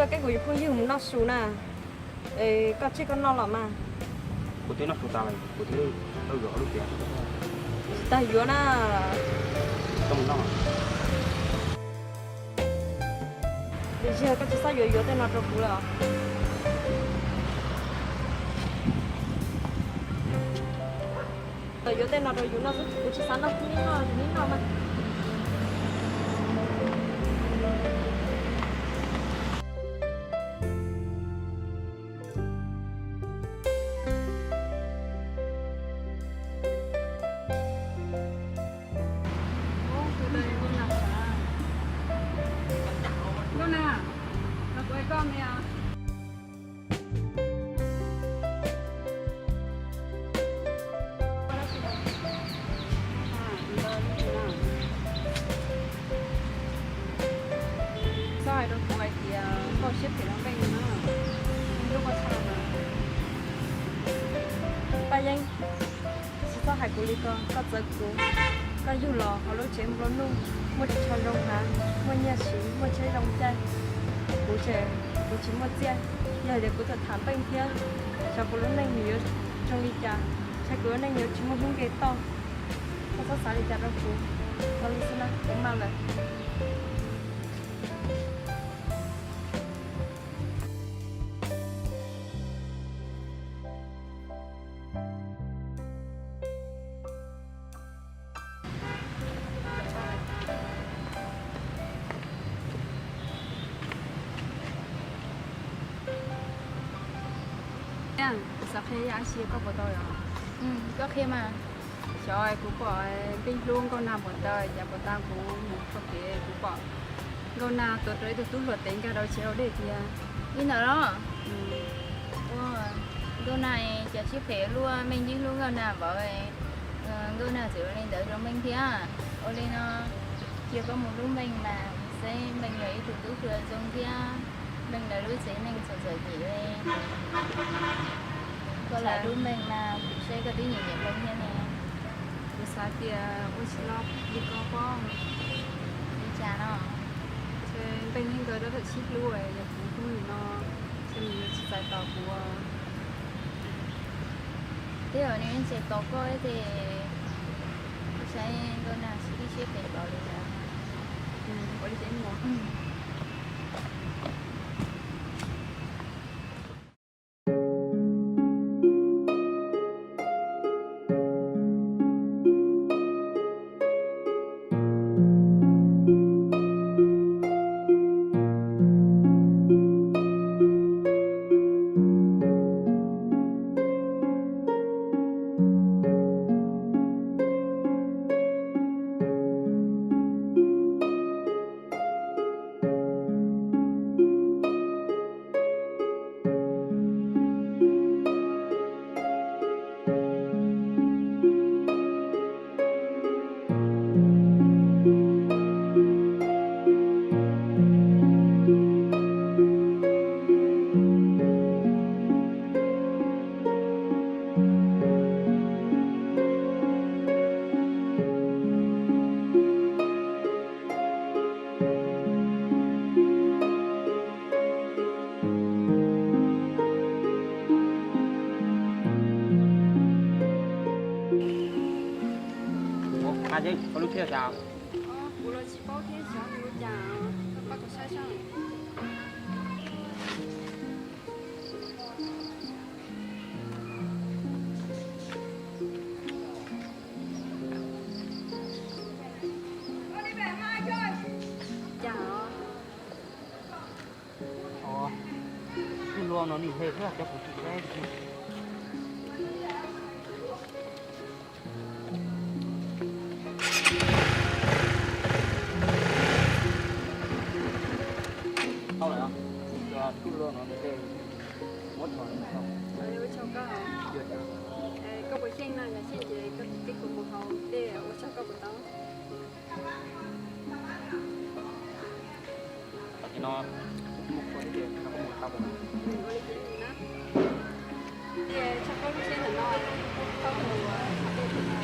Koj kev kuv yuav phooj ywg mus noj su na. Koj tsij koj noj los mas. Kuv twb noj su tas lawm, kuv twb tau yuav lub tias. Tsis tas yuav na. Koj mus noj. Lim Ziag, koj tsis txhob yuav yuav tej no rau kuv lawm. Tau yuav tej no rau yus noj xwb, kuv tsis xav noj, neb noj neb noj mas. Nkauj Nag, los kuv hais koj me os. Txhob hais rau kuv hais tias koj siab phem ua npeej no, lub koj tshaj mas. Paj Yeeb, tsis txhob hais kuv li ko, koj txawv kuv. Koj yug los hauv lub tsev nplua nuj, muaj ris tsho zoo hnav, muaj nyiaj siv, muaj tsheb zoo caij. Kuv ces kuv tsis muaj txiaj, yog tias kuv txawm tham npeej thiab, xyov kuv lub neej nws yuav zoo li cas, xyov kuv lub neej yuav tsis muaj hnub nqe toj. Koj txhob xav li cas rau kuv, ua li xwb na, kuv maj lawm. Kuv xav qhia ib yam dab tsi koj puas tau yom? Koj qhia mas. Xyov kuv pom Npeej Hlub Nkauj Nag puas tau, cas puas tau kuv mus txog kev kuv pom Nkauj Nag tuav rau ib tug tub hluas tev nkag rau tsev hauv dej tiag. Li ntawd los? Ua, Nkauj Nag cas siab phem luaj, Npeej Hlub Nkauj Nag npaum, Nkauj Nag txawm ua li ntawd rau Npeej thiab. Ua li no, cia koj mus hlub Npeej mas, seb Npeej yog ib tug tub hluas zoo thiab, Npeej lawv lub tsev neeg txom txom nyem li. Koj lam hlub Npeej mas, kuv saib koj twb nyiam nyiam Npeej thiab ne. Kuv xav tias ua tsis los li ko pob. Li cas no? Ntshe Npeej thiab nkawd rov tawm sib hlub, yog kuv hlub nws no, ntshe nws yuav tsis txais tos kuv. Twb yog nws txais tos koj ces, kuv saib Nkauj Nag siab siab phem npaum li ntawd. Ua li ces mus. Ua, Paj Yeeb, koj lub tsheb cas? Kuv los tsis paub thiab, xyov nws ua cas, koj pab kuv saib saib. Cas os? Tus luag no nws hem thiab cov kuv tsis saib. Tau lawm, tus luag no nws hem, muab rho tau. Ua tsaug koj. Koj puas xyeej na, yog xyeej ces koj tib kuv mus haus dej, ua tsaug koj puas tau. Tam sim no muaj kua thiab ces no koj mus tau lawm. Ua li ces mus na. Ces tso koj lub tsheb ntawm no, koj mus haus dej tim no.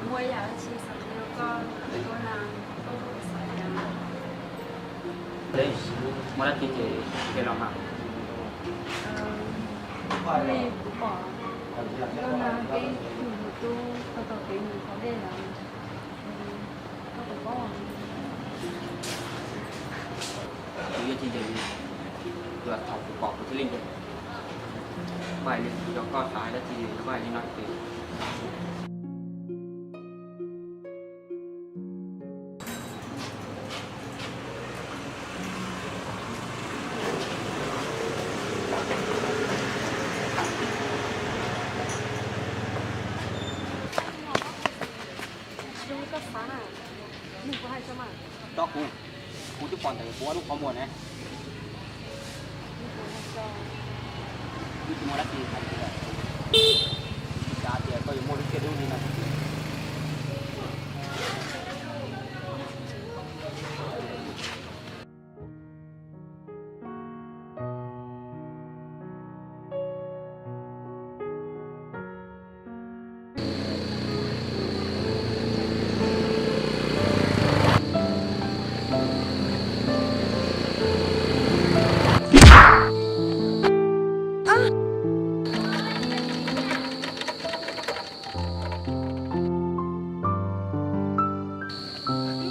Muaj ib yam dab tsi xav qhia rau koj, koj xav li cas? Muaj dab tsi ces qhia los mas. Li kuv pom, koj na, peb tus mus tub tau tau kev mus qhov dej lawm, koj puas paub? Kuv yuav tsis ntseeg, thaum kuv pom kuv thiaj li ntseeg. Kuv hais li, yog koj xav hais dab tsi los koj hais li no ces. Tso kuv, kuv twb pom ntawm kuv ob lub qhov muag ne. Wb tsis muaj dab tsi hais li lawm. Xav tias koj yuav muaj lub siab dub li no tiag.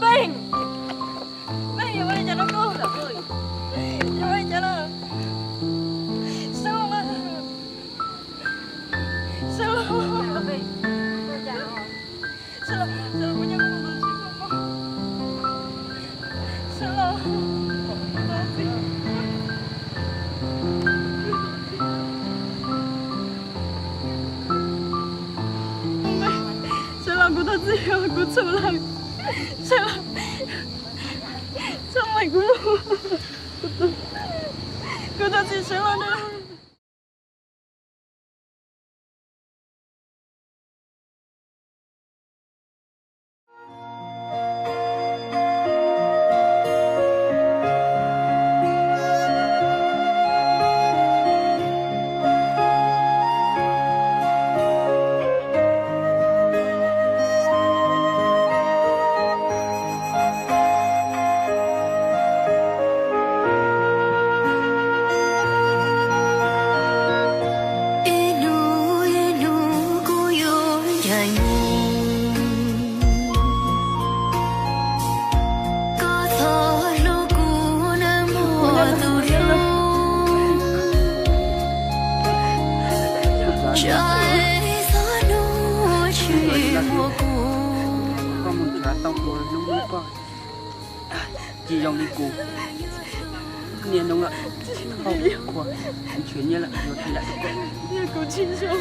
Npeej, Npeej, yog ua li cas rau koj? Yog ua li cas los? Sawv los, sawv los, sawv los, kuv nyob kuv tus txiv koj mog. Sawv los, kuv tus txiv. Sawv los, kuv thov txim, kuv txhum lawm. Sawv los, txhob muab kuv mus. Kuv thov txim, sawv los na. Ib hnub ib hnub kuv yuav ncaim mus, koj txhob hlub kuv nawb mog tus hlub. Tsaib txhob hnub tsis muaj kuv. Tsis zoo li kuv niaj hnub lawm, tsis tau qhua, tsis ntshiab nyiaj lawm, yuav tsis yam rau koj. Kuv tsis zoo.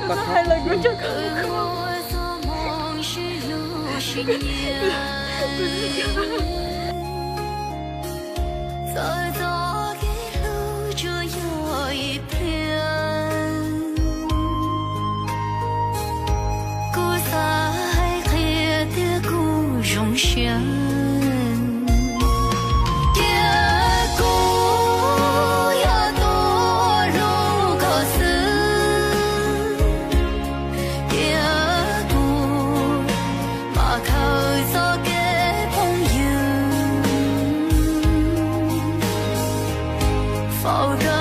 Koj txhob hais lawm, kuv tsis kam. Kuv tsis kam. Txawm txoj kev hlub tsuas yog ib pliag, kuv xav hais qhia tias kuv zoo siab. Cia kuv yog tus hlub koj xwb, cia kuv mam khaws txoj kev phooj ywg, faus rau